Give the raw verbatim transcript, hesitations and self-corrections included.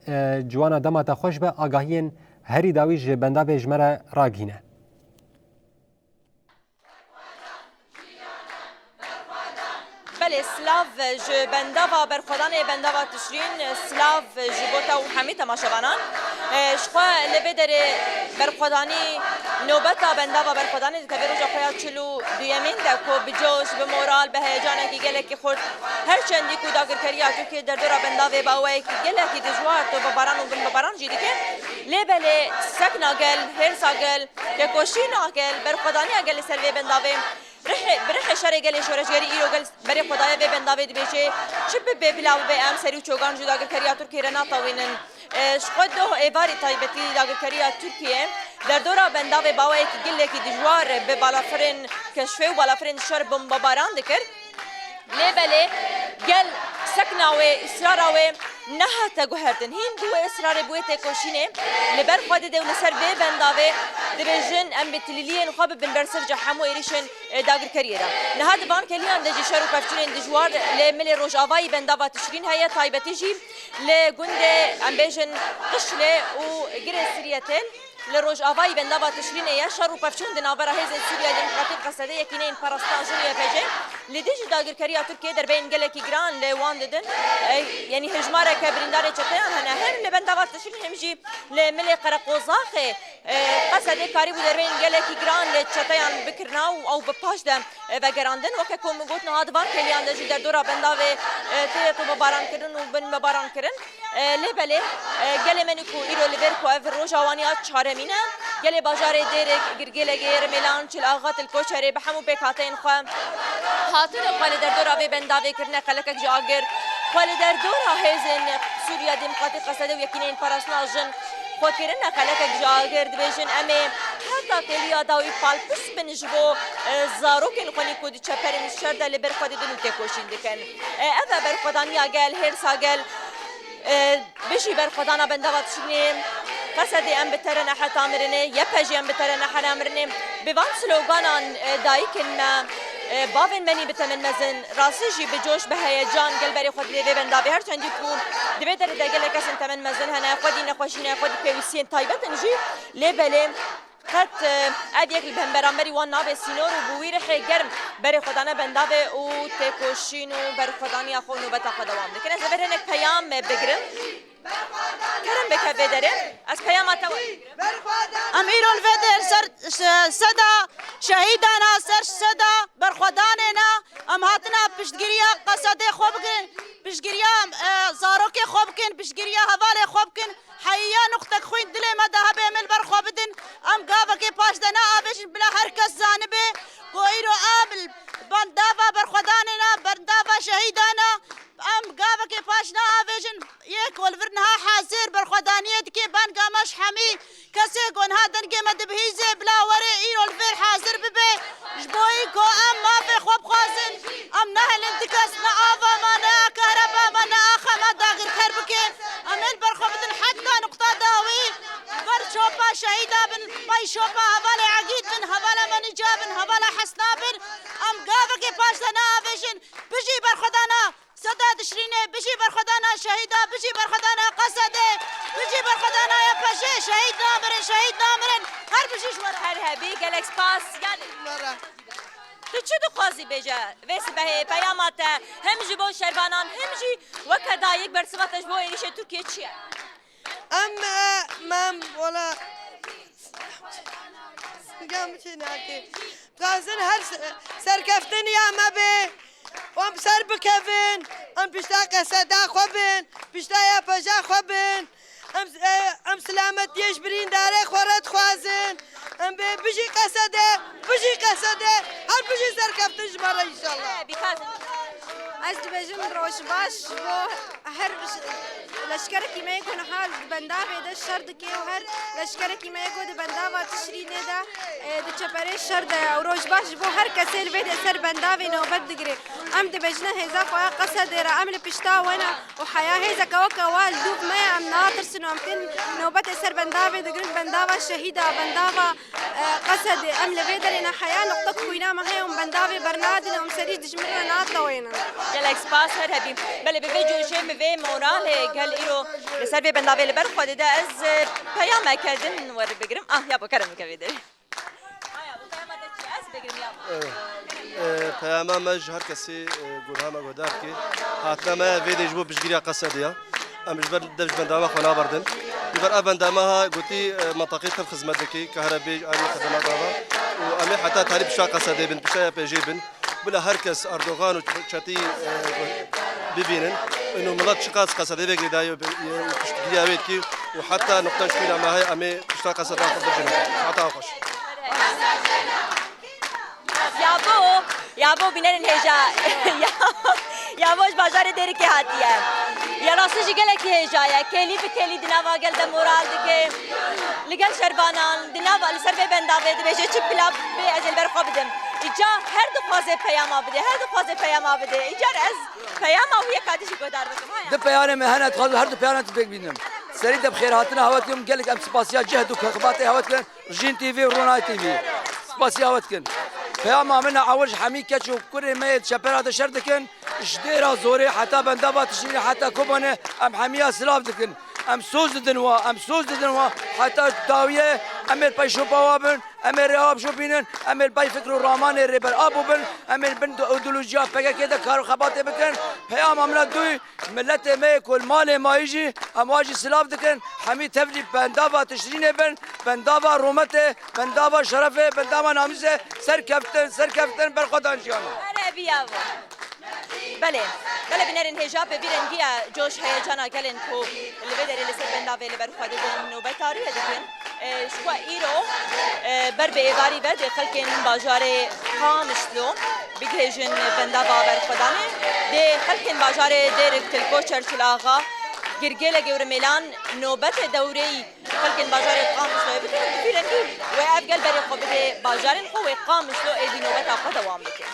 E, Ciwana, dema te xweş be, agahiyên herî dawî ji bendavê ji me re ragihîne. Belê, silav ji bendava berxwedanê, bendava Tişrîn, silav ji bo te û hemî temaşevanan. E, ji xwe li vê derê berxwedanî nobeta bendava berxwedanê dikeve roja xwe ya çil û duyemîn de ku bi coş, bi moral, bi heyecanekî gelekî xurt, her çendî ku dagirkeriya Tirkiyê derdora bendavê bi awayekî gelekî dijwar, tobebaran û binbebaran jî dike. Lê belê sekna gel, hêrsa gel, têkoşîna gel, berxwedaniya gel li ser vê bendavê, rihê, bi rihê şerê gelê şoreşgerî îro gel berê xwe daye vê bendavê dibêje, çi bibe bila bibe em serî û çogan ji dagirkeriya Tirkiyê re natewînin. E, ji xwe doh êvarî taybetî dagirkeriya Tirkiyê derdora bendavê bi awayekî gelekî dijwar bi balafirên keşfê û balafirên şer bombebaran dikir. Lê belê gel sekna wê, israra wê nehate guhertin. Hîn bi wê israrê, bi wê têkoşînê li ber xwe dide û li ser vê bendavê dibêjin, em bi tilîliyên xwe bibin bersiv ji hemû êrîşên, e, dagirkeriyê de. Niha di van keliyan de jî şer û pevçûnên dijwar li milê rojavayî bendava Tişrîn heye, taybetî jî li gundê, em bêjin, Qişlê û Girê Siriyetêl. Li rojavayî bendava Tişrînê ye şer û pevçûn di navbera Hêzên Sûriya Demokratîk, Qesedê, Yekîneyên Parastina Jin û Y P G. Li dijî dagirkeriya Tirkiyê derbeyên gelekî giran li wan didin. E, yanî hejmareke birîndarê çeteyan hene. Her li bendava Tişrîn hem jî li milê Qereqozaxê, e, Qesedê karîbû derbeyên gelekî giran li çeteyan bikirina û ew bi paş de, e, vegerandin. Weke ku min got, niha di van keliyan de jî derdora bendavê, e, tê tobebarankirin û binmebarankirin. E, lê belê, e, gelê me nî ku îro li vêr ku ev roja wan ya çaremîn e, gelê bajarê Dêrê Girgêlegê, Rimêlan, Çil Axa, Til Koçerê bi hemû pêkhateyên xwe hatine xwe li derdora vê bendavê kirine qelekek ji agir, xwe li derdora hêzên Sûriya Demokratîk, Qesedê û Yekîneyên Parastina Jin xwe kirine qelekek ji agir, dibêjin, em ê heta têliya dawî palpis bin ji bo, e, zarokên xwe nî ku di çeperên şer de li ber xwe didin û têkoşîn dikin. E, ev e berxwedaniya gel, hêrsa gel. E, bijî berxwedana bendava Tişrînê. Qesedê em bi te re ne heta mirinê, Y P G em bi te re ne heta mirinê. Bi van sloganan, e, dayikên me, e, bavên me nî bi temin mezin, rastî jî bi coş, bi heyecan gel berê xwe didê vê bendavê. Her çendî ku di vê derê de gelek kesên temin mezin hene, xwedî nexweş ne, xwedî pêwîstiyên taybet in jî. Lê belê, qet, e, ev yek li hemberamberî wan nabe sînor û bi wî rihê germ berê xwe dane bendavê û têkoşîn û berxwedaniya xwe û nobeta xwe dewam dikin. Ez ê vê re hinek peyam, e, bigirim. Kerem bike vê derê. Ez peyama te we. Em îro li vê der ser se-, seda şehîdana, ser seda berxwedanê ne. Em hatina piştgiriya Qesedê xwe bikin, piştgiriya, e, zarokê xwe bikin, piştgiriya hevalê xwe bikin. Heyiya nuqtek xwîn dilê me de hebe, em ê li ber xwe bidin. Em gavekê paş de neavêjin, bila her kes zanibe ku îro em li bendava berxwedanê ne, bendava şehîdan e. Em gavekê paş neavêjin. Yê ku li vir niha hazir berxwedaniyê dike, banga me ji hemî kesê ku niha dengê me dibihîze, bila were îro li vêr hazir bibe. Ji bo wî ku em mafê xwe bixwazin, em nehêlin du kes ne ava me, ne kahreba me, ne axa me dagirker bike. Em ê li ber xwe bidin heta nuqta dawî. Li ber çopa şehîda bin, pey çopa hevalê Egîd bin, hevala Menîca bin, hevala Hesna bin. Em gavekê paş de neavêjin. Bijî berxwedana Seda Tişrînê, bijî berxwedana şehîda, bijî berxwedana Qesedê, bijî berxwedana Y P G, şehîd namirin, şehîd namirin, her bijî ji we re. Her hebî, gelek spas. Yanî, tu çi dixwazî bêje vê sibehê, peyama te hem ji bo şervanan, hem jî weke dayik bersiva te ji bo êrîşê Tirkiyê çi ye? Em, e, mem, wala, ya min çê nake. Dixwazin her se-, serkeftin ya me be. Em ser bikevin, em pişta Qeseda xwe bin, pişta Y P G xwe bin. Em, e, em silametiyê ji birîndarê xwe re dixwazin. Em bê bijî Qesede, bijî Qesede, her bijî serkeftin ji me re înşallah. Ez dibêjim roj baş ji bo her leşkerekî me yê ku niha di bendavê de şer dike û her leşkerekî me yê ku di bendava Tişrînê de, e, di çeperê şer de ye û roj baş ji bo her kesê li vê de ser bendavê nobet digire. Em dibêjine hêza xwe ya Qesedê re, em li pişta we ne û heya hêzeke weke we li dûv me ye, em natirsin û em tên Nobetê ser bendavê digirin, bendava şehîda, bendava, e, Qesedê. Em li vê derê ne heya nuqta ku xwîna me heye û em bendavê bernadin û em serî ji dijmin re natewênin. Gelek spas, her hebî. Belê, bi vê coşê, bi vê moralê gel îro li ser vê bendavê li ber xwe dide, ez, e, peyameke din weribigirim. Ah, ya bo kerem bike vê derê. Aya, bi peyama te çi? Ez bêgirim ya. Ee, e, peyama me ji her kesî, e, guhdarê me guhdar dike. Hatina me vê dê ji bo piştgiriya Qesedê ya. Em ji ber dev ji bendava xwe naberdin. Ji ber ev bendava ha gotî, e, menteqê tev xizmet dike, kahrebe, alî xidemata ve. Û em ê heta tarî pişta Qesedê bin, pişta Y P J bin. Bila her kes Erdogan û çetî, e, bibînin. Û milet çiqas Qesedê vê girêdayî û piştgiriya wê dikî û heta nuqta şûna me heye em ê pişta Qesedê xwe bijînin. Heta xweş. Yabo, yabo bînerên hêja. Ya, yabo ji bajarê Dêrikê hatiye. Ya rastî jî gelekî hêja ye. Kêlî bi kêlî di nava gel de moral dike. Li gel şervanan, di nava, li ser vê bendavê dibêje çi bila bê ez ê li ber xwe bidim. Îcar her dixwaze peyama bide, her dixwaze peyama bide. Îcar ez peyama wî yeka dî jî guhdar bikim. Haya. Di peyanê me hene, dixwazim her du peyana tu pêk bînim. Serî de bi xêr hatina hewa dikim, gelek em spasiya cehd û xebatê hewa dikin. Jin T V û Ronay T V. Spasiya we dikin. Peyama min a ewil ji hemî keç û kurê me yê di çepera de şer dikin. Ji Dêra Zorê heta bendava Tişrînê heta Kobanê em hemiya silav dikin. Em soz didin wa, em soz didin wa. Heta dawiyê em ê li pey şopa wa bin, em ê rêya wa bişopînin, em ê li pey fikr û ramanê Rêber Apo bin, em ê li bin ideolojiya P K K de kar û xebatê bikin. Peyama min a dûyî, Miletê me yê ku li malê mayî jî, em wan jî silav dikin. Hemî tevlî bendava Tişrînê bin, bendava rûmetê, bendava şerefê, bendava namûsê, serkeftin, serkeftin, berxwedan jiyana. Erebiya bo. Belê. Belê, bînerên hêja, bi vî rengiya coş heyecana gelên ku li vê derê li ser bendavê li ber xwe didin, nobeta rûyê dikin. E, ji xwe îro, e, ber bi êvarî ve dê xelkên bajarê Qamişlo bigihêjin bendava berxwedanê. Dê xelkên bajarê Dêrik, Tilko, Çerçil Axa, Girgêlek û Rimêlan nobetê dewreyî xelkên bajarê Qamişloyê bikin û bi vî rengî wê ev gel berê xwe bidê bajarên xwe, wê Qamişlo êdî nobeta xwe dewam bike.